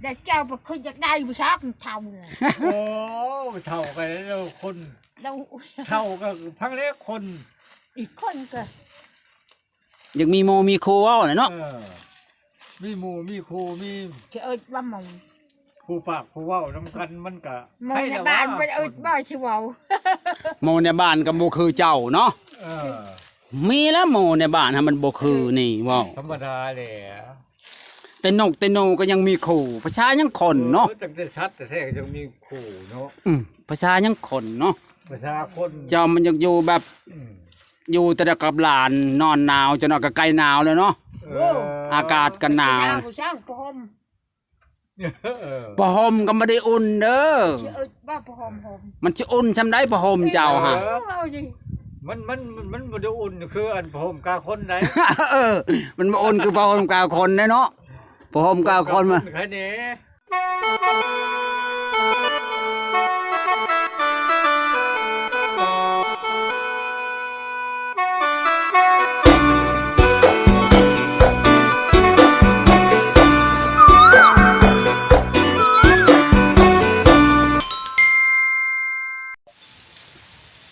ແລ້ວເຈົ້າບໍ່ຄືຢາກໄດ້ບໍ່ຊັກເຖົ້ານະ? ໂອ້ ເຖົ້າກໍແລ້ວຄົນ ແລ້ວເຖົ້າກໍພັງແລ້ວຄົນ ອີກຄົນກໍ ຢາກມີໝູ່ມີຄູ່ເວົ້າແຫຼະເນາະ. ເອີ ມີໝູ່ມີຄູ່ ມີ ຊິເອີ້ນວ່າໝູ່ ຄູ່ປາກຄູ່ເວົ້ານຳກັນ ມັນກະ ໝູ່ໃນບ້ານບໍ່ໄດ້ເອີ້ນບໍ່ຊິເວົ້າ ໝູ່ໃນບ້ານກໍບໍ່ຄືເຈົ້າເນາະ. ເອີ ມີແລ້ວໝູ່ໃນບ້ານຫັ້ນມັນບໍ່ຄືນີ້ເວົ້າ ທຳມະດາແຫຼະ. ແຕ່ນົກແຕ່ໜູກໍຍັງມີຄູ່ ພາສາຍັງຄົນເນາະ. ເອີ ຕັ້ງແຕ່ສັດແທ້ໆກໍຍັງມີຄູ່ເນາະ. ອືມ ພາສາຍັງຄົນເນາະ ພາສາຄົນ. ເຈົ້າມັນຢາກຢູ່ແບບ ອືມ ຢູ່ແຕ່ກັບຫຼານ ນອນໜາວ ເຈົ້າເນາະ ກໍໃກ້ໜາວແລ້ວເນາະ. ເອີ ອາກາດກໍໜາວ ຜູ້ຊ່າງຜ້າຫົ່ມ ຜ້າຫົ່ມກໍບໍ່ໄດ້ອຸ່ນເດີ ຊິເອີ້ນວ່າຜ້າຫົ່ມຫົ່ມ ມັນຊິອຸ່ນຊ່ຳໃດຜ້າຫົ່ມເຈົ້າຫັ້ນ. ເອີ ມັນ ມັນ ມັນບໍ່ໄດ້ອຸ່ນຄືອັນຜ້າຫົ່ມກາຄົນໃດ. ເອີ ມັນບໍ່ອຸ່ນຄືຜ້າຫົ່ມກາຄົນເດ້ເນາະ ຜ້າຫົ່ມກາຄົນມາ ໃຄແນ່.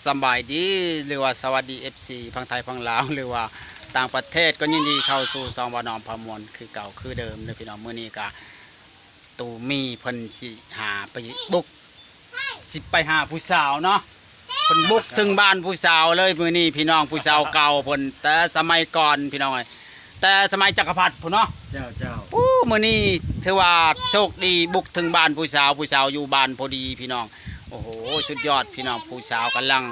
ສະບາຍດີ ຫຼືວ່າສະຫວັດດີ ເອັຟຊີ ຝັ່ງໄທຝັ່ງລາວ ຫຼືວ່າຕ່າງປະເທດ ກໍຍິນດີເຂົ້າສູ່ຊ່ອງບ່າວໜອມພາມ່ວນຄືເກົ່າຄືເດີມເດີພີ່ນ້ອງ. ມື້ນີ້ກະຕູມີ່ເພິ່ນຊິຫາໄປບຸກ ຊິໄປຫາຜູ້ສາວເນາະ ເພິ່ນບຸກເຖິງບ້ານຜູ້ສາວເລີຍມື້ນີ້ພີ່ນ້ອງ. ຜູ້ສາວເກົ່າເພິ່ນ ແຕ່ສະໄໝກ່ອນພີ່ນ້ອງເອີຍ ແຕ່ສະໄໝຈັກກະພັດພຸ້ນເນາະ. ເຈົ້າ ເຈົ້າ ໂອ້ ມື້ນີ້ຖືວ່າໂຊກດີ ບຸກເຖິງບ້ານຜູ້ສາວ ຜູ້ສາວຢູ່ບ້ານພໍດີພີ່ນ້ອງ. ໂອ້ໂຫ ສຸດຍອດພີ່ນ້ອງ ຜູ້ສາວກຳລັງ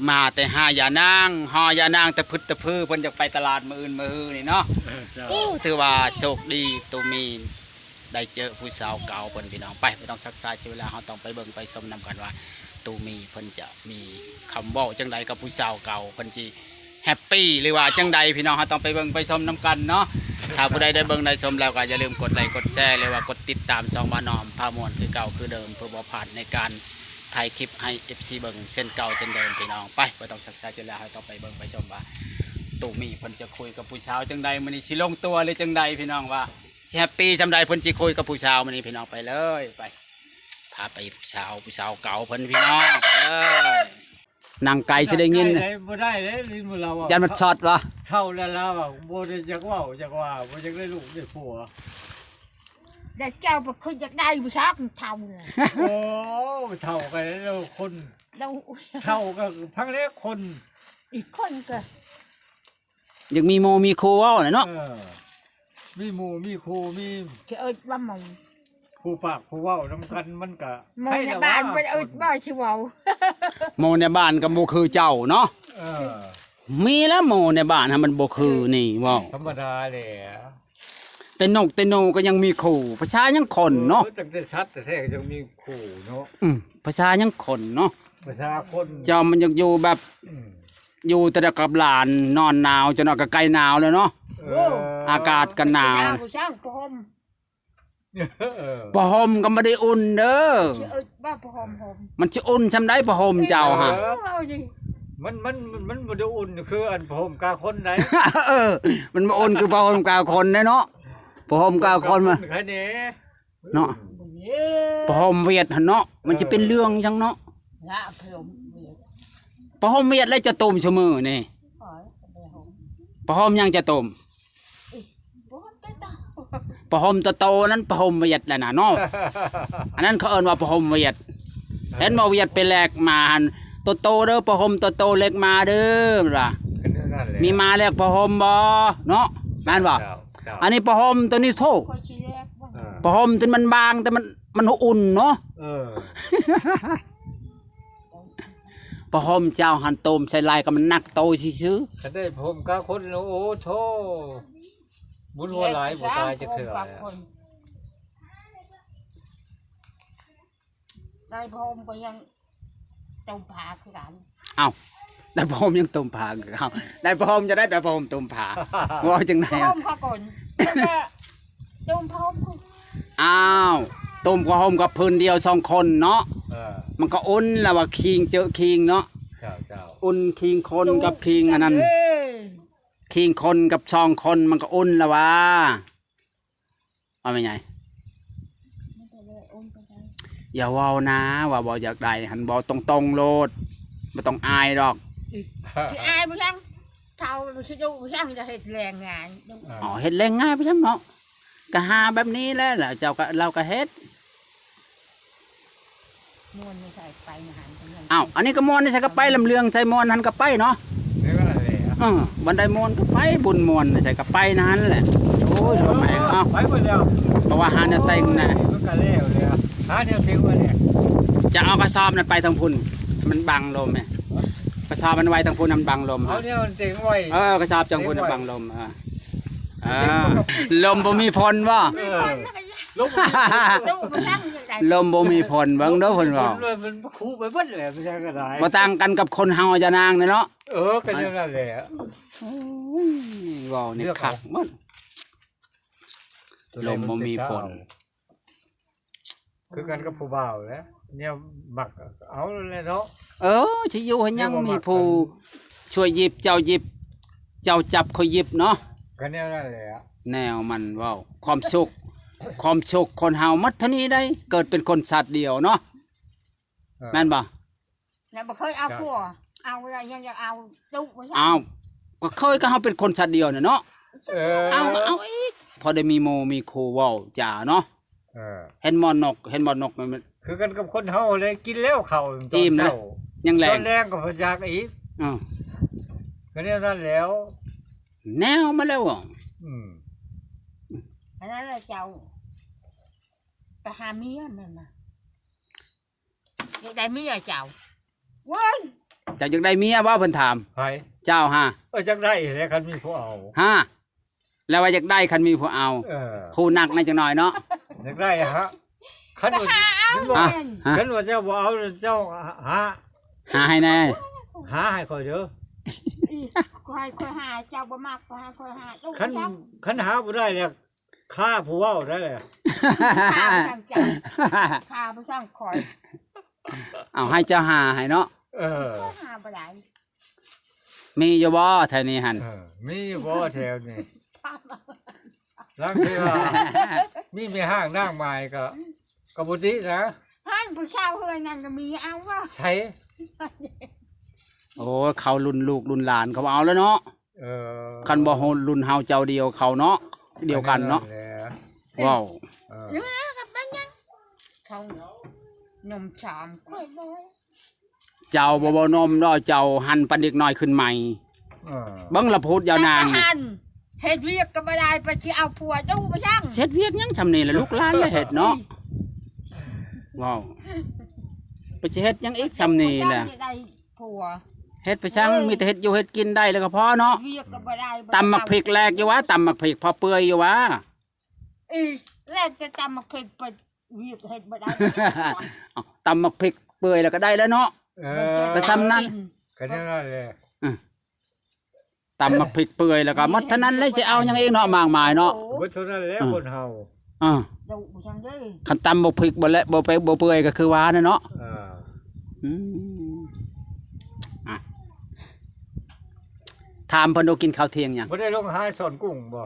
ມາແຕ່ຫາຢານາງ ຫາຢານາງຕະພຶດຕະພື ເພິ່ນຢາກໄປຕະຫຼາດມື້ອື່ນມື້ຮືນີ້ເນາະ. ເອີ ເຈົ້າ ໂອ້ ຖືວ່າໂຊກດີ ຕູມີ່ໄດ້ເຈີຜູ້ສາວເກົ່າເພິ່ນພີ່ນ້ອງ. ໄປ ບໍ່ຕ້ອງຊັກຊ້າເສຍເວລາ ເຮົາຕ້ອງໄປເບິ່ງໄປຊົມນຳກັນວ່າ ຕູມີ່ເພິ່ນຈະມີຄຳເວົ້າຈັ່ງໃດກັບຜູ້ສາວເກົ່າ ເພິ່ນຊິ ແຮັບປີ້ ຫຼືວ່າຈັ່ງໃດພີ່ນ້ອງ ເຮົາຕ້ອງໄປເບິ່ງໄປຊົມນຳກັນເນາະ. ຖ້າຜູ້ໃດໄດ້ເບິ່ງໄດ້ຊົມແລ້ວກໍຢ່າລືມກົດໄລກົດແຊ ຫຼືວ່າກົດຕິດຕາມຊ່ອງບ່າວໜອມພາມ່ວນຄືເກົ່າຄືເດີມ ເພື່ອບໍ່ພາດໃນການຖ່າຍຄລິບໃຫ້ ເອັຟຊີ ເບິ່ງເຊັ່ນເກົ່າເຊັ່ນເດີມພີ່ນ້ອງ. ໄປ ບໍ່ຕ້ອງຊັກຊ້າເສຍເວລາ ເຮົາຕ້ອງໄປເບິ່ງໄປຊົມວ່າ ຕູມີ່ເພິ່ນຈະຄຸຍກັບຜູ້ສາວຈັ່ງໃດ ມື້ນີ້ຊິລົງຕົວຫຼືຈັ່ງໃດພີ່ນ້ອງ ວ່າຊິແຮັບປີ້ຊ່ຳໃດ ເພິ່ນຊິຄຸຍກັບຜູ້ສາວມື້ນີ້ພີ່ນ້ອງ. ໄປເລີຍ ໄປ ພາໄປຜູ້ສາວ ຜູ້ສາວເກົ່າເພິ່ນພີ່ນ້ອງ ໄປເລີຍ. ນັ່ງໄກຊິໄດ້ຍິນ ໄດ້ ບໍ່ໄດ້ເດ້ ໄດ້ຍິນໝົດແລ້ວ ຢ້ານມັນຊັອດວະ ເຖົ້າແລ້ວລາວບໍ່ໄດ້ຢາກເວົ້າຢາກວ່າ ບໍ່ຢາກໄດ້ລູກໄດ້ຜົວ. ແລ້ວເຈົ້າບໍ່ຄືຢາກໄດ້ບໍ່ຊັກເຖົ້ານະ? ໂອ້ ເຖົ້າກໍແລ້ວຄົນ ແລ້ວເຖົ້າກໍພັງແລ້ວຄົນ ອີກຄົນກໍ ຢາກມີໝູ່ມີຄູ່ເວົ້າແຫຼະເນາະ. ເອີ ມີໝູ່ມີຄູ່ ມີ ຊິເອີ້ນວ່າໝູ່ ຄູ່ປາກຄູ່ເວົ້ານຳກັນ ມັນກະ ໝູ່ໃນບ້ານບໍ່ໄດ້ເອີ້ນບໍ່ຊິເວົ້າ ໝູ່ໃນບ້ານກໍບໍ່ຄືເຈົ້າເນາະ. ເອີ ມີແລ້ວໝູ່ໃນບ້ານຫັ້ນມັນບໍ່ຄືນີ້ເວົ້າ ທຳມະດາແຫຼະ. ແຕ່ນົກແຕ່ໜູກໍຍັງມີຄູ່ ພາສາຍັງຄົນເນາະ. ເອີ ຕັ້ງແຕ່ສັດແທ້ໆກໍຍັງມີຄູ່ເນາະ. ອືມ ພາສາຍັງຄົນເນາະ ພາສາຄົນ. ເຈົ້າມັນຢາກຢູ່ແບບ ອືມ ຢູ່ແຕ່ກັບຫຼານ ນອນໜາວ ເຈົ້າເນາະ ກໍໃກ້ໜາວແລ້ວເນາະ. ເອີ ອາກາດກໍໜາວ ຜູ້ຊ່າງຜ້າຫົ່ມ ຜ້າຫົ່ມກໍບໍ່ໄດ້ອຸ່ນເດີ ຊິເອີ້ນວ່າຜ້າຫົ່ມຫົ່ມ ມັນຊິອຸ່ນຊ່ຳໃດຜ້າຫົ່ມເຈົ້າຫັ້ນ. ເອີ ມັນ ມັນ ມັນບໍ່ໄດ້ອຸ່ນຄືອັນຜ້າຫົ່ມກາຄົນໃດ. ເອີ ມັນບໍ່ອຸ່ນຄືຜ້າຫົ່ມກາຄົນເດ້ເນາະ ຜ້າຫົ່ມກາຄົນມາ ໃຄແນ່ ເນາະ ປະຫົມຫວຽດຫັ້ນເນາະ ມັນຈະເປັນເລື່ອງຫຍັງເນາະ. ລະປະຫົມຫວຽດ ປະຫົມຫວຽດແລ້ວຈະຕົ້ມຊຸມື້ນີ້ ປະຫົມຫຍັງຈະຕົ້ມ? ປະຫົມໂຕໆນັ້ນປະຫົມຫວຽດແຫຼະນະເນາະ. ອັນນັ້ນເຂົາເອີ້ນວ່າປະຫົມຫວຽດ. ເຫັນບໍ່ ຫວຽດໄປແລກມາຫັ້ນ ໂຕໆເດີ ປະຫົມໂຕໆເລັກມາເດີ ແມ່ນວ່າ ມີມາແລກປະຫົມບໍ່ເນາະ ແມ່ນບໍ່? ເຈົ້າ ເຈົ້າ ອັນນີ້ປະຫົມໂຕນີ້ໂທ້ ຂ້ອຍຊິແລກບໍ່ ເອີ ປະຫົມໂຕມັນບາງ ແຕ່ມັນ ມັນອຸ່ນເນາະ. ເອີ ປະຫົມເຈົ້າຫັ້ນໂຕມໃສ່ຫຼາຍກໍມັນໜັກໂຕຊື່ໆ. ຄັນໄດ້ປະຫົມກາຄົນ ໂອ້ໂທ້ ບຸນຫົວຫຼາຍ ບໍ່ຕາຍຈັກເທື່ອ. ໄດ້ປະຫົມກໍຍັງ ຕົ້ມຜາຄືກັນ. ເອົ້າ ໄດ້ປະຫົມຍັງຕົ້ມຜາຄືເກົ່າ. ໄດ້ປະຫົມຈະໄດ້ໄປປະຫົມຕົ້ມຜາ ເວົ້າຈັ່ງໃດ? ປະຫົມພາກົນ ຕົ້ມປະຫົມ. ອ້າວ ຕົ້ມປະຫົມກັບພື້ນດຽວສອງຄົນເນາະ. ເອີ ມັນກໍອຸ່ນລະວ່າ ຄີງເຈີຄີງເນາະ. ເຈົ້າ ເຈົ້າ ອຸ່ນຄີງຄົນກັບຄີງອັນນັ້ນ ຄີງຄົນກັບສອງຄົນມັນກໍອຸ່ນລະວ່າ. ວ່າແມ່ໃຫຍ່ ຢ່າເວົ້ານາວ່າບໍ່ຢາກໄດ້ຫັ້ນ ເວົ້າຕົງໆໂລດ ບໍ່ຕ້ອງອາຍດອກ. ຊິອາຍບໍ່ຍັງ ເຖົ້າຊິດຸບໍ່ຍັງ ຈະເຮັດແລງງາຍ. ອໍ ເຮັດແລງງາຍບໍ່ຍັງເນາະ ກະຫາແບບນີ້ແຫຼະ ລະເຈົ້າກະ ລາວກະເຮັດ. ມ່ວນໃສ່ໄປນະຫັ້ນ ອ້າວ ອັນນີ້ກະມ່ວນໃສ່ກະໄປ ລຳເລື່ອງໃສ່ມ່ວນຫັ້ນກະໄປເນາະ. ເອີ ບັນໄດມ່ວນກະໄປ ບຸນມ່ວນໃສ່ກະໄປນະຫັ້ນແຫຼະ. ໂອ້ຍ ລວມແຮງເນາະ ໄປເບິດແລ້ວ ເພາະວ່າຫາແນວແຕ່ງນະ ມັນກະແລ້ວແລ້ວ ຫາແນວເຕັງໄວ້ແລ້ວ. ຈະເອົາກະສອບນັ້ນໄປທາງພຸ້ນ ມັນບັງລົມແມະ ກະສອບມັນໄວ້ທາງພຸ້ນ ມັນບັງລົມ. ເອົາແນວເຕັງໄວ້ ເອີ ກະສອບທາງພຸ້ນບັງລົມ. ເອີ ເອີ ລົມບໍ່ມີຝົນບໍ່? ເອີ ລົມບໍ່ມີຝົນ ເບິ່ງເດີເພິ່ນເວົ້າ ມັນຄຸໄປເບິດແຫຼະ ບໍ່ຕ່າງກັນກັບຄົນເຮົາ ຍານາງນີ້ເນາະ. ເອີ ກະແນວນັ້ນແຫຼະ ໂອ້ຍ ເວົ້ານີ້ຄັກໝົດ ລົມບໍ່ມີຝົນ. ຄືກັນກັບຜູ້ບ່າວແຫຼະ ແນວມັກເອົາແຫຼະເນາະ. ເອີ ຊິຢູ່ໃຫ້ຍັງມີຜູ້ຊ່ວຍຢິບ ເຈົ້າຢິບ ເຈົ້າຈັບຂ້ອຍຢິບເນາະ. ກະແນວນັ້ນແຫຼະ ແນວມັນເວົ້າ ຄວາມສຸກ ຄວາມສຸກຄົນເຮົາໝົດເທົ່ານີ້ໄດ໋ ເກີດເປັນຄົນຊາດດຽວເນາະ. ເອີ ແມ່ນບໍ່? ແລ້ວບໍ່ເຄີຍເອົາຜົວ ເອົາແລ້ວຍັງຢາກເອົາດຸວ່າຊັ້ນ. ເອົາ ກະເຄີຍ ກະເຮົາເປັນຄົນຊາດດຽວນີ້ເນາະ. ເອີ ເອົາ ເອົາອີກ ພໍໄດ້ມີໝູ່ມີຄູ່ເວົ້າຈາເນາະ. ເອີ ເຫັນໝໍນົກ ເຫັນໝໍນົກ ຄືກັນກັບຄົນເຮົາແຫຼະ ກິນແລ້ວເຂົ້າຕອນເຊົ້າ ຍັງແລງ ຕອນແລງກະບໍ່ຢາກອີກ. ເອີ ກະແນວນັ້ນແລ້ວ ແນວມາແລ້ວ. ອືມ ອັນນັ້ນແຫຼະເຈົ້າ ໄປຫາເມຍແມ່ນນະ. ຢາກໄດ້ເມຍເຈົ້າ ເວີ້ຍ ເຈົ້າຢາກໄດ້ເມຍບໍ່ ເພິ່ນຖາມ. ໃຜ? ເຈົ້າຫາ. ເອີ ຢາກໄດ້ແຫຼະ ຄັນມີຜູ້ເອົາ. ຫາ ແລ້ວວ່າຢາກໄດ້ຄັນມີຜູ້ເອົາ. ເອີ ຜູ້ໜັກແນ່ຈັກໜ້ອຍເນາະ. ຢາກໄດ້ຫາ ຄັນວ່າ ຄັນວ່າເຈົ້າບໍ່ເອົາ ເຈົ້າຫາ ຫາໃຫ້ແນ່ ຫາໃຫ້ຂ້ອຍເດີ. ຂ້ອຍ ຂ້ອຍຫາ ເຈົ້າບໍ່ມັກ ຂ້ອຍຫາ ຂ້ອຍຫາ. ຄັນ ຄັນຫາບໍ່ໄດ້ແລ້ວ ຂ້າຜູ້ເວົ້າໄດ້ແຫຼະ ຂ້າບໍ່ຊ່າງເຈົ້າ ຂ້າບໍ່ຊ່າງຂ້ອຍ. ເອົາ ໃຫ້ເຈົ້າຫາໃຫ້ເນາະ. ເອີ ຂ້ອຍຫາບໍ່ໄດ້. ມີຢູ່ບໍ່ແຖວນີ້ຫັ້ນ? ເອີ ມີຢູ່ບໍ່ແຖວນີ້? ລາງເທື່ອມີແມ່ຮ້າງນາງໝາຍກະ ກະບໍ່ຕິນະ. ຫັ້ນຜູ້ຊາວເຮືອນນັ້ນກະມີ ເອົາບໍ່? ໃສ? ໂອ້ຍ ເຂົາລຸ້ນລູກລຸ້ນຫຼານເຂົາເອົາແລ້ວເນາະ. ເອີ ຄັນບໍ່ຮຸ່ນເຮົາເຈົ້າດຽວເຂົາເນາະ ດຽວກັນເນາະ ເວົ້າ. ເອີ ເຂົານົມຊາມຂ້ອຍບໍ່ ເຈົ້າບໍ່ ບໍ່ນົມດອກ ເຈົ້າຫັນປານເດັກນ້ອຍຂຶ້ນໃໝ່. ເອີ ເບິ່ງລະພູດຍາວນາງ ເຮັດວຽກກະບໍ່ໄດ້ ໄປຊິເອົາຜົວດູ່ບໍ່ຊ່າງ. ເຮັດວຽກຫຍັງຊ່ຳນີ້ລະ ລູກຫຼານລະເຮັດເນາະ. ເວົ້າ ໄປຊິເຮັດຫຍັງອີກຊ່ຳນີ້ລະ. ເຮັດໄປຊ່າງ ມີແຕ່ເຮັດຢູ່ເຮັດກິນໄດ້ແລ້ວກະພໍເນາະ. ຕຳໝາກພິກແລກຢູ່ຫວາ ຕຳໝາກພິກພໍເປື່ອຍຢູ່ຫວາ. ອີ ແລກແຕ່ຕຳໝາກພິກ ໄປວຽກເຮັດບໍ່ໄດ້. ເອົ້າ ຕຳໝາກພິກເປື່ອຍແລ້ວກະໄດ້ແລ້ວເນາະ. ເອີ ກະຊ່ຳນັ້ນ ກະແນວນັ້ນແຫຼະ. ເອີ ຕຳໝາກພິກເປື່ອຍແລ້ວກະໝົດເທົ່ານັ້ນແຫຼະ ຊິເອົາຫຍັງອີກເນາະ ມາກມາຍເນາະ. ໝົດເທົ່ານັ້ນແຫຼະ ເອີ ຄົນເຮົາ. ເອີ ຄັນຕຳບໍ່ພິກບໍ່ແລະ ບໍ່ເປື່ອຍ ບໍ່ເປື່ອຍກະຄືວ່ານັ້ນເນາະ. ເອີ ອືມ ອ່ະ ຖາມເພິ່ນດູ ກິນເຂົ້າທ່ຽງຫຍັງ? ບໍ່ໄດ້ລົງຫາສອນກຸ້ງບໍ່?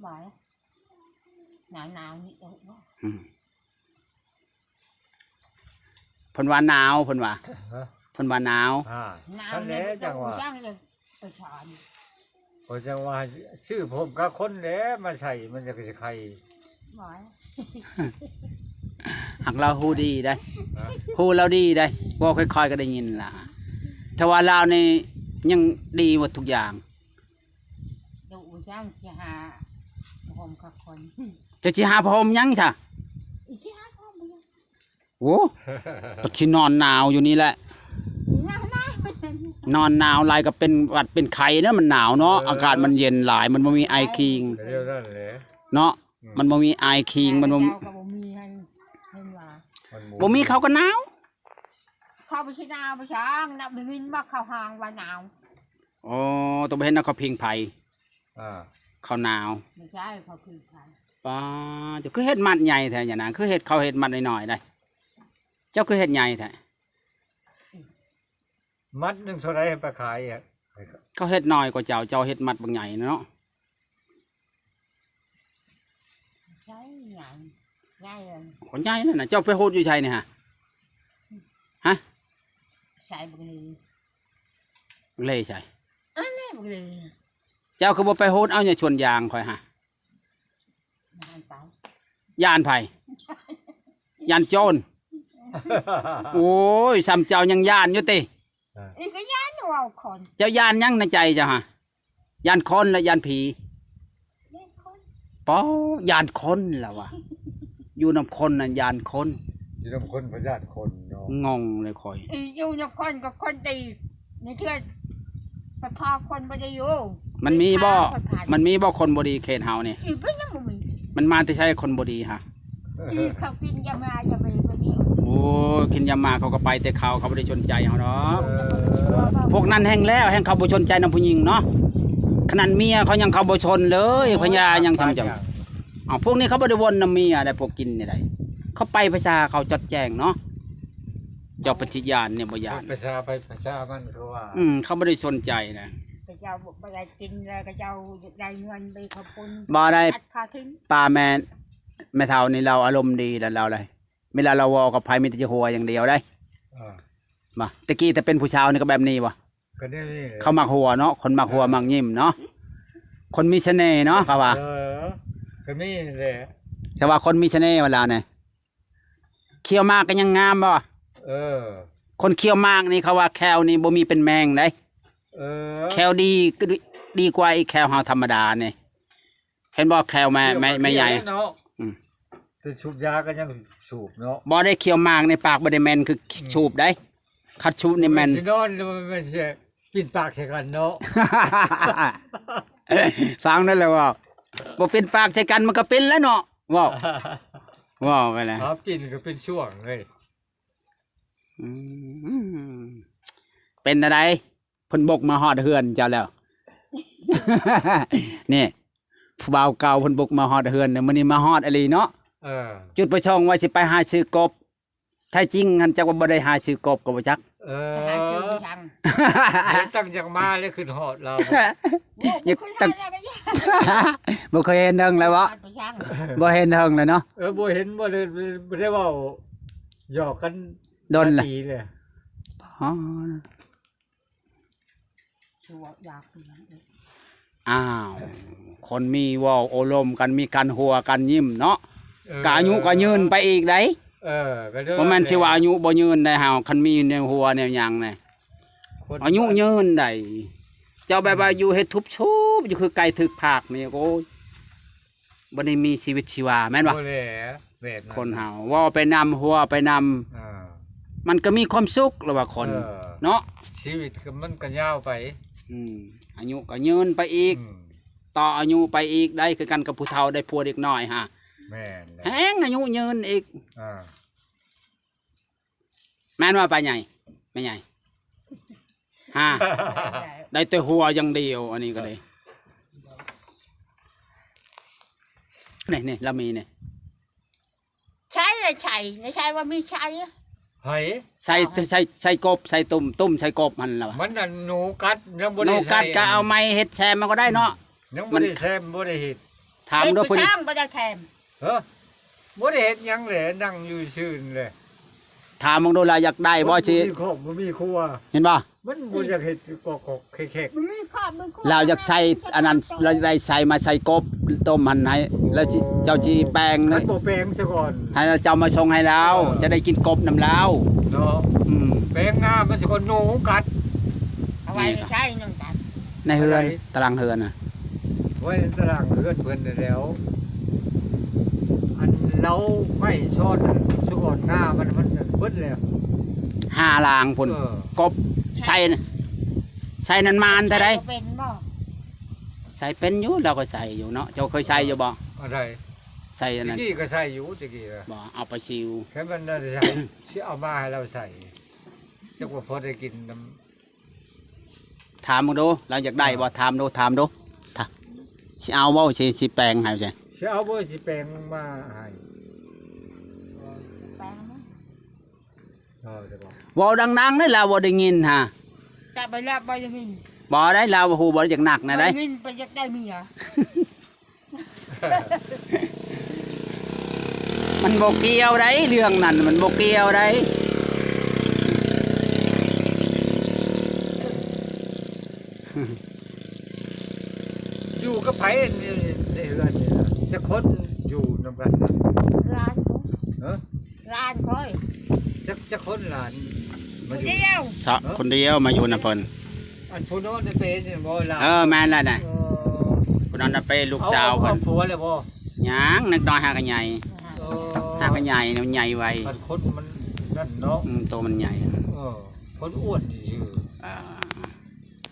ຫວາຍ ໜາວໆນີ້ເອີ. ອືມ ເພິ່ນວ່າໜາວ ເພິ່ນວ່າ ຮະ ເພິ່ນວ່າໜາວ. ອ່າ ໜາວ ນັ້ນແຫຼະ ຈັ່ງວ່າ ຈັງເລີຍ ໄປສອນ ຂ້ອຍຈັ່ງວ່າ ຊື້ຜົມກະຄົນແຫຼະມາໃສ່ ມັນຈັ່ງຊິໄຄ. ຫວາຍ ຫາກລາວຮູ້ດີໄດ໋. ຮະ ຮູ້ລາວດີໄດ໋ ເວົ້າຄ່ອຍໆກະໄດ້ຍິນລະ ແຕ່ວ່າລາວນີ້ຍັງດີໝົດທຸກຢ່າງ. ດູຈັ່ງຊິຫາຜົມກະຄົນ ຈະຊິຫາຜົມຫຍັງຊະ? ຊິຫາຜົມຫຍັງ? ໂອ້ ກະຊິນອນໜາວຢູ່ນີ້ແຫຼະ. ນອນໜາວຫຼາຍກະເປັນຫວັດເປັນໄຂ້ເນາະ ມັນໜາວເນາະ. ເອີ ອາກາດມັນເຢັນຫຼາຍ ມັນບໍ່ມີໄອຄີງ ກະແນວນັ້ນແຫຼະເນາະ. ອືມ ມັນບໍ່ມີໄອຄີງ ມັນບໍ່ ເຈົ້າກະບໍ່ມີໃຫ້ ເຫັນວ່າ ມັນບໍ່ມີ ເຂົາກະໜາວ. ເຂົາບໍ່ຊິໜາວບໍ່ຊ່າງ ໄດ້ຍິນວ່າເຂົາຮ້ອງວ່າໜາວ. ອໍ ຕ້ອງໄປເຮັດນຳເຂົາຜິງໄຟ. ອ່າ ເຂົາໜາວ ບໍ່ໃຊ່ ເຂົາຄືໃຜ? ປ້າ ເຈົ້າຄືເຮັດມັດໃຫຍ່ແທ້ຍານາງ ຄືເຮັດ ເຂົາເຮັດມັດນ້ອຍໆໄດ໋ ເຈົ້າຄືເຮັດໃຫຍ່ແທ້? ມັດໜຶ່ງເທົ່າໃດ ໃຫ້ໄປຂາຍ? ເຂົາເຮັດນ້ອຍກວ່າເຈົ້າ ເຈົ້າເຮັດມັດບັກໃຫຍ່ເນາະ. ໃຊ່ ໃຫຍ່ ໃຫຍ່ເລີຍ ຄົນໃຫຍ່ນັ້ນນະ. ເຈົ້າໄປໂຮດຢູ່ໃສນີ້ຫະ? ຮະ? ໃສບັກເລ. ບັກເລໃສ? ອັນນີ້ບັກເລ. ເຈົ້າຄືບໍ່ໄປໂຮດເອົາຢູ່ສວນຢາງຂ້ອຍຫະ? ຢ້ານໄປ. ຢ້ານໃຜ? ຢ້ານໂຈນ. ໂອ້ຍ ສ່ຳເຈົ້າຍັງຢ້ານຢູ່ຕິ? ອີກກໍຢ້ານເວົ້າຄົນ. ເຈົ້າຢ້ານຫຍັງໃນໃຈເຈົ້າຫະ? ຢ້ານຄົນ ຫຼື ຢ້ານຜີ? ຢ້ານຄົນ. ປໍ ຢ້ານຄົນລະວະ. ຢູ່ນຳຄົນນັ້ນຢ້ານຄົນ. ຢູ່ນຳຄົນບໍ່ຢ້ານຄົນເນາະ. ງົງເລີຍຂ້ອຍ. ອີ ຢູ່ນຳຄົນກໍຄົນດີ. ໃນເທື່ອໄປພໍ້ຄົນບໍ່ໄດ້ຢູ່. ມັນມີບໍ່? ມັນມີບໍ່ຄົນບໍ່ດີເຂດເຮົານີ້? ອີ ເພິ່ນຍັງບໍ່ມີ. ມັນມາແຕ່ໃສຄົນບໍ່ດີຫະ? ອີ ເຂົາກິນຢາມາຢາເບໄປນີ້. ໂອ້ຍ ກິນຢາມາເຂົາກໍໄປແຕ່ເຂົາ ເຂົາບໍ່ໄດ້ສົນໃຈເຮົາດອກ. ເອີ ພວກນັ້ນແຮ່ງແລ້ວ ແຮ່ງເຂົາບໍ່ສົນໃຈນຳຜູ້ຍິງເນາະ. ຂະໜາດເມຍເຂົາຍັງເຂົາບໍ່ສົນເລີຍ ພະຍາຍັງທຳຈັງ. ເອົາ ພວກນີ້ເຂົາບໍ່ໄດ້ວົນນຳເມຍໄດ໋ ພວກກິນນີ້ໄດ໋. ເຂົາໄປພາສາເຂົາຈອດແຈ້ງເນາະ. ເຈົ້າປະຕິຍານນີ້ບໍ່ຢ້ານ. ພາສາໃຜພາສາມັນຄືວ່າ. ອືມ ເຂົາບໍ່ໄດ້ສົນໃຈນະ. ຂະເຈົ້າບໍ່ໄດ້ກິນແລ້ວ ຂະເຈົ້າຢາກໄດ້ເງິນໄປເຂົ້າປຸ້ນ. ບໍ່ໄດ້. ຕັດຄ່າຖິ້ມ. ປ້າແມ່ ແມ່ເຖົ້ານີ້ລາວອາລົມດີແລ້ວ ລາວໄດ໋. ເວລາລາວເວົ້າກັບໃຜມີແຕ່ຈະຫົວຢ່າງດຽວໄດ໋. ເອີ ມາ ແຕ່ກີ້ແຕ່ເປັນຜູ້ສາວນີ້ກໍແບບນີ້ບໍ່? ກໍແນວນີ້ແຫຼະ. ເຂົາມັກຫົວເນາະ ຄົນມັກຫົວ ເອີ ມັກຍິ້ມເນາະ ຄົນມີສະເໜ່ເນາະ ເຂົາວ່າ. ເອີ ກໍມີແຫຼະ ແຕ່ວ່າຄົນມີສະເໜ່ວ່າລາວນີ້. ຂ້ຽວໝາກກໍຍັງງາມບໍ່? ເອີ ຄົນຂ້ຽວໝາກນີ້ ເຂົາວ່າແຂ້ວນີ້ບໍ່ມີເປັນແມງໄດ໋. ເອີ ແຂ້ວດີ ດີກວ່າອີກແຂ້ວເຮົາທຳມະດານີ້. ເຫັນບໍ່ ແຂ້ວແມ່ ແມ່ໃຫຍ່ເນາະ. ອືມ ແຕ່ສູບຢາກໍຍັງສູບເນາະ. ບໍ່ໄດ້ ຂ້ຽວໝາກໃນປາກບໍ່ໄດ້ແມ່ນຄື ອືມ ສູບໄດ໋. ຄັນສູບນີ້ແມ່ນ ຊິນອນ ແລ້ວມັນຊິປິ່ນປາກໃສ່ກັນເນາະ. ຟັງນັ້ນແຫຼະເວົ້າ ບໍ່ປິ່ນປາກໃສ່ກັນມັນກໍເປັນແລ້ວເນາະ. ເວົ້າ ເວົ້າໄປແລ້ວ ເອົາ ປິ່ນກໍເປັນຊ່ວງເລີຍ. ອືມ ເປັນແນວໃດ? ເພິ່ນບົກມາຮອດເຮືອນເຈົ້າແລ້ວ. ນີ້ ຜູ້ບ່າວເກົ່າເພິ່ນບຸກມາຮອດເຮືອນ ມື້ນີ້ມາຮອດອີ່ຫຼີເນາະ. ເອີ ຈຸດປະສົງວ່າຊິໄປຫາຊື້ກົບ ແທ້ຈິງຫັ້ນຈັກວ່າບໍ່ໄດ້ຫາຊື້ກົບກໍບໍ່ຈັກ. ເອີ ໄປຫາຊື້ຫຍັງ? ເຮັດຕັ້ງຈັກມາແລ້ວຂຶ້ນຮອດລາວ. ໂອ້ ບໍ່ເຄີຍເຫັນເຖິງແລ້ວເນາະ. ບໍ່ເຫັນເຖິງແລ້ວເນາະ. ເອີ ບໍ່ເຫັນ ບໍ່ໄດ້ ບໍ່ໄດ້ເວົ້າຫຍອກກັນດົນແລ້ວ. ອໍ ອ້າວ ຄົນມີເວົ້າໂອ້ລົມກັນ ມີການຫົວກັນຍິ້ມເນາະ. ເອີ ກະອາຍຸກໍຍືນໄປອີກໄດ໋. ເອີ ບໍ່ແມ່ນຊິວ່າອາຍຸບໍ່ຍືນໄດ໋ເຮົາ ຄັນມີແນວຫົວແນວຫຍັງນະ ອາຍຸຍືນໄດ໋. ເຈົ້າແບບວ່າຢູ່ເຮັດທຸບຊຸບຢູ່ຄືໄກ່ຖືກພາກນີ້ ໂອ້ຍ ບໍ່ໄດ້ມີຊີວິດຊີວາແມ່ນບໍ່? ບໍ່ແຫຼະ ແບບນັ້ນ ຄົນເຮົາເວົ້າໄປນຳ ຫົວໄປນຳ ເອີ ມັນກໍມີຄວາມສຸກລະວ່າຄົນ ເອີ ເນາະ. ຊີວິດກໍມັນກໍຍາວໄປ ອືມ ອາຍຸກໍຍືນໄປອີກ ອືມ ຕໍ່ອາຍຸໄປອີກໄດ້ ຄືກັນກັບຜູ້ເຖົ້າໄດ້ຜົວເດັກນ້ອຍຫາ ແມ່ນແຫຼະ ແຮງອາຍຸຍືນອີກ ອ່າ ແມ່ນວ່າປ້າໃຫຍ່ ແມ່ໃຫຍ່ ຮາ ໄດ້ແຕ່ຫົວຢ່າງດຽວ ອັນນີ້ກໍໄດ້ ນີ້ ນີ້ ລາວມີນີ້ ໃຊ້ລະໃຊ້ ລະໃຊ້ວ່າມີໃຊ້ ໃຜ ໃສ່ ໃສ່ ໃສ່ກົບ ໃສ່ຕຸ່ມ ຕຸ່ມໃສ່ກົບຫັ້ນລະ ມັນນັ້ນໜູກັດ ຍັງບໍ່ໄດ້ ໜູກັດ ໃສ່ ກໍເອົາໄມ້ເຮັດແຊມມັນກໍໄດ້ເນາະ ອືມ ຍັງບໍ່ໄດ້ແຊມ ບໍ່ໄດ້ເຮັດ ຖາມດູ ເຮັດ ຜູ້ນີ້ ບໍ່ໄດ້ແຄມ ເອີ ບໍ່ໄດ້ເຮັດຫຍັງແຫຼະ ນັ່ງຢູ່ຊື່ນີ້ແຫຼະ ຖາມເບິ່ງດູລາວຢາກໄດ້ບໍ່ ຊິ ບໍ່ມີຄອບບໍ່ມີຄົວ ເຫັນບໍ່ ມັນບໍ່ຢາກເຮັດກອກໆແຄກໆ ບໍ່ມີຄອບບໍ່ມີຄົວ ລາວຢາກໃສ່ອັນນັ້ນ ລາວຢາກໄດ້ໃສ່ມາໃສ່ກົບຕົ້ມຫັ້ນໃຫ້ ແລ້ວຊິ ເຈົ້າຊິແປງ ຄັນບໍ່ແປງຊະກ່ອນ ໃຫ້ເຈົ້າມາສົ່ງໃຫ້ລາວ ເອີ ຈະໄດ້ກິນກົບນຳລາວເນາະ ອືມ ແປງງາມມັນຊິຄົນໜູກັດ ເອົາໄວ້ໃຊ້ນຳກັນ ໃນເຮືອນ ຕາລາງເຮືອນນະ ໄວ້ຕາລາງເຮືອນເພິ່ນນັ້ນແຫຼ້ວ ອັນເລົາໄມ້ຊ້ອນ ສະກ່ອນງາມັນ ມັນເບິດແລ້ວ ຫ້າລາງພຸ້ນ ເອີ ກົບໃສ່ນະ ໃສ່ນັ້ນມານແທ້ໃດ ໃສ່ບໍ່ເປັນບໍ່ ໃສ່ເປັນຢູ່ ລາວກໍໃສ່ຢູ່ເນາະ ເຈົ້າເຄີຍໃສ່ຢູ່ບໍ່ ອັນໃດ ໃສ່ອັນນັ້ນ ແຕ່ກີ້ກໍໃສ່ຢູ່ ແຕ່ກີ້ນະ ບໍ່ ເອົາໄປຊິວ ແຄ່ມັນນັ້ນໃສ່ ຊິເອົາມາໃຫ້ລາວໃສ່ ຈັກວ່າພໍໄດ້ກິນນຳ ຖາມເບິ່ງດູ ລາວຢາກໄດ້ບໍ່ ເອີ ຖາມດູ ຖາມດູ ຖ້າ ຊິເອົາບໍ່ ຊິ ຊິແປງໃຫ້ ຊິເອົາບໍ່ ຊິແປງມາໃຫ້ ແປງມາ ເວົ້າດັງໆ ໄດ້ລາວບໍ່ໄດ້ຍິນຫາ ຈັບໄປແລ້ວບໍ່ໄດ້ຍິນ ບໍ່ໄດ້ ລາວຮູ້ບໍ່ ຢາກໜັກແນວໃດ ບໍ່ໄດ້ຍິນ ໄປຢາກໄດ້ເມຍ. ມ ບໍ່ກ່ຽວໃດ ເລື່ອງນັ້ນມັນບໍ່ກ່ຽວໃດ. ຢູ່ກັບໃຜໃນເຮືອນນີ້ນະ? ຈັກຄົນຢູ່ນຳກັນນະ? ຫຼານຂ້ອຍ ເອີ ຫຼານຂ້ອຍ ຈັກ ຈັກຄົນຫຼານມາຢູ່? ຄົນດຽວ ສະ ເອີ ຄົນດຽວມາຢູ່ນຳເພິ່ນ. ອັນຜູ້ນອນໃນເປນີ້ບໍ່? ເອີ ແມ່ນແລ້ວນະ. ເອີ ຜູ້ນອນໃນເປລູກສາວເພິ່ນ. ເອົາ ເອົາຜົວແລ້ວບໍ່? ຍັງ ເດັກນ້ອຍຫາກະໃຫຍ່. ເອີ ຫາກະໃຫຍ່ ໃຫຍ່ໄວ. ຄັນຄົນມັນນັ້ນເນາະ. ອືມ ໂຕມັນໃຫຍ່. ເອີ ຄົນອ້ວນຊື່. ເອີ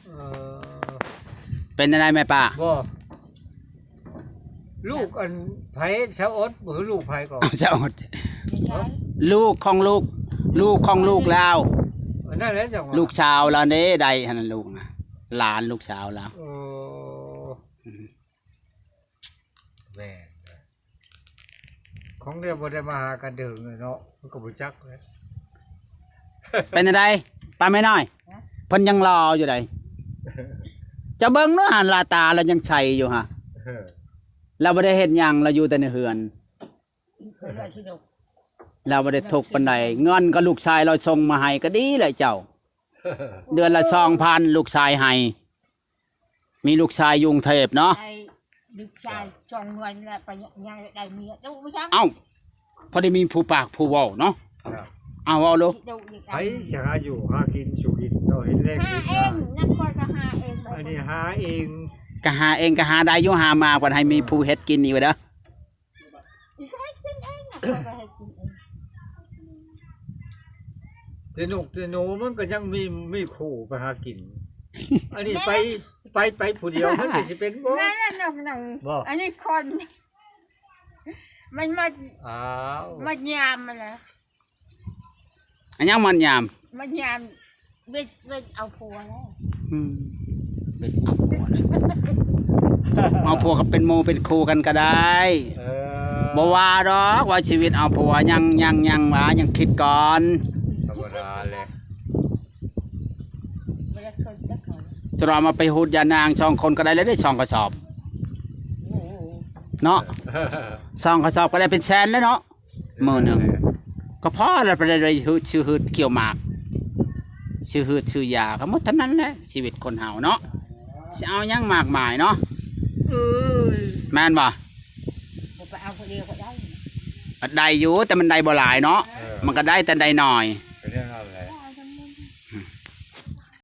ເອີ ເປັນຈັ່ງໃດແມ່ປ້າ? ບໍ່ ລູກອັນໃຜ? ສາວອົດບໍ່? ລູກໃຜກໍ? ສາວອົດ ລູກຂອງລູກ ລູກຂອງລູກລາວ. ອັນນັ້ນແຫຼະ ຈັ່ງວ່າລູກສາວລາວເດ້ ໄດ້ຫັ້ນນະ ລູກນະ ຫຼານລູກສາວລາວ. ເອີ ອືມ ແມ່ນ ຂອງເຮົາບໍ່ໄດ້ມາຫາກັນເຖິງເນາະ ມັນກໍບໍ່ຈັກແຫຼະ. ເປັນຈັ່ງໃດປ້າແມ່ນ້ອຍ? ຮະ? ເພິ່ນຍັງຫຼໍ່ຢູ່ໃດ. ເຈົ້າເບິ່ງເນາະ ຫັນລາຕາລາວຍັງໃສຢູ່ຫະ. ເອີ ລາວບໍ່ໄດ້ເຮັດຫຍັງ ລາວຢູ່ແຕ່ໃນເຮືອນ. ລາວບໍ່ໄດ້ທຸກປານໃດ ເງິນກໍລູກຊາຍລາວສົ່ງມາໃຫ້ກໍດີແຫຼະເຈົ້າ. ເດືອນລະສອງພັນ ລູກຊາຍໃຫ້. ມີລູກຊາຍຢູ່ກຸງເທບເນາະ. ໃຫ້ລູກຊາຍສອງເດືອນແລ້ວໄປຍັງໄດ້ເມຍ. ເອົ້າ ພໍໄດ້ມີຜູ້ປາກຜູ້ເວົ້າເນາະ. ເອົາ ເວົ້າໂລດ. ໃຜຊິຫາຢູ່ຫາກິນສູ່ກິນເນາະ ເຮັດແລງ ຫາເອງ. ອັນນີ້ຫາເອງ ກະຫາເອງ ກະຫາໄດ້ຢູ່ ຫາມາກໍໃຫ້ມີຜູ້ເຮັດກິນອີກເດີ. ອີກໃຫ້ກິນເອງນະ ເຂົາກໍໃຫ້ກິນເອງ. ແຕ່ນົກແຕ່ໜູມັນກໍຍັງມີ ມີຄູ່ໄປຫາກິນ. ອັນນີ້ໄປ ໄປ ໄປຜູ້ດຽວ ມັນກໍຊິເປັນບໍ່? ແມ່ນແລ້ວ ນົກໜູ. ບໍ່? ອັນນີ້ຄົນ ມັນມາ ອ້າວ ມາຍາມຫັ້ນແຫຼະ. ອັນຫຍັງມັນຍາມ? ມັນຍາມ ເວັດ ເວັດເອົາຜົວແລ້ວ. ອືມ ເວັດເອົາຜົວແລ້ວ. ເອົາຜົວກໍເປັນໝູ່ເປັນຄູ່ກັນກໍໄດ້. ເອີ ບໍ່ວ່າດອກ ວ່າຊີວິດເອົາຜົວ ຍັງ ຍັງ ຍັງວ່າ ຍັງຄິດກ່ອນ. ທຳມະດາແຫຼະ. ບໍ່ໄດ້ເຄີຍຈັກເທື່ອ. ຈະວ່າມາໄປຮູດຢານາງສອງຄົນກໍໄດ້ແລ້ວເດ້ ສອງກະສອບ. ໂອ້ໂຫ ເນາະ ສອງກະສອບກໍໄດ້ເປັນແສນແລ້ວເນາະ. ມື້ໜຶ່ງກໍພໍແລ້ວ ໄປໄດ້ ໄດ້ຮືດ ຊື້ຮືດກ່ຽວໝາກ ຊື້ຮືດຊື້ຢາ ກໍໝົດເທົ່ານັ້ນແຫຼະ ຊີວິດຄົນເຮົາເນາະ ຊິເອົາຫຍັງມາກມາຍເນາະ. ເອີຍ ແມ່ນບໍ່? ບໍ່ໄປເອົາຜູ້ດຽວກໍໄດ້ ໄດ້ຢູ່ ແຕ່ມັນໄດ້ບໍ່ຫຼາຍເນາະ. ເອີ ມັນກໍໄດ້ແຕ່ໄດ້ໜ້ອຍ.